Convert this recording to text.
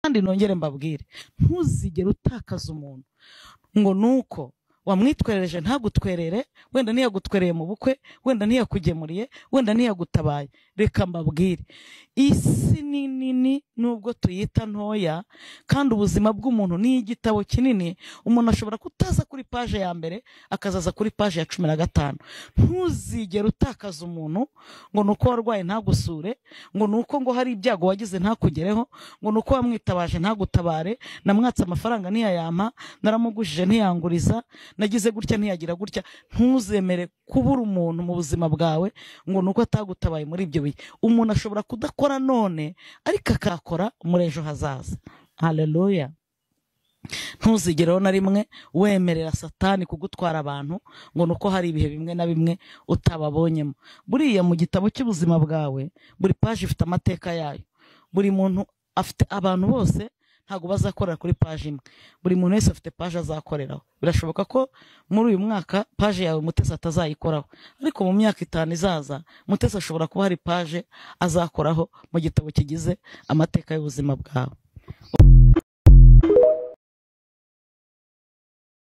Kandi nongere mbabwire, ntuzigere utakaza umuntu ngo nuko wamwitwerereje ntagutwerere, wenda ntiyagutwereye mu bukwe, wenda ntiyakugemuriye, wenda ntiyagutabaye. Reka mbabwire, isi ni nini nubwo tuyita ntoya, kandi ubuzima bw'umuntu ni igitabo kinini. Umuntu ashobora kutaza kuri paje ya mbere akazaza kuri paje ya 15. Ntuzigere utakaza umuntu ngo nuko warwaye ntagusure, ngo nuko ngo hari ibyago wagize ntakugereho, ngo nuko wamwitabaje ntagutabare, namwatse amafaranga ntiyayampa, naramugujije ntiyanguriza, nagize gutya ntiyagira gutya. Ntuzemere kubura umuntu mu buzima bwawe ngo nuko atagutabaye muri ibyo bihe. Umuntu ashobora kudakora none ariko akakora muri ejo hazaza. Haleluya. Ntuzigereho na rimwe wemerera Satani kugutwara abantu ngo nuko hari ibihe bimwe na bimwe utababonyemo. Buriya mu gitabo cy'ubuzima bwawe buri paji ifite amateka yayo. Buri muntu afite, abantu bose ntabwo bazakorera kuri paji imwe. Buri muntu wese afite paji azakoreraho. Birashoboka ko muri uyu mwaka paji yawe Mutesi atazayikoraho, ariko mu myaka 5 izaza Mutesi ashobora kuba hari paje azakoraho mu gitabo kigize amateka y'ubuzima bwawe.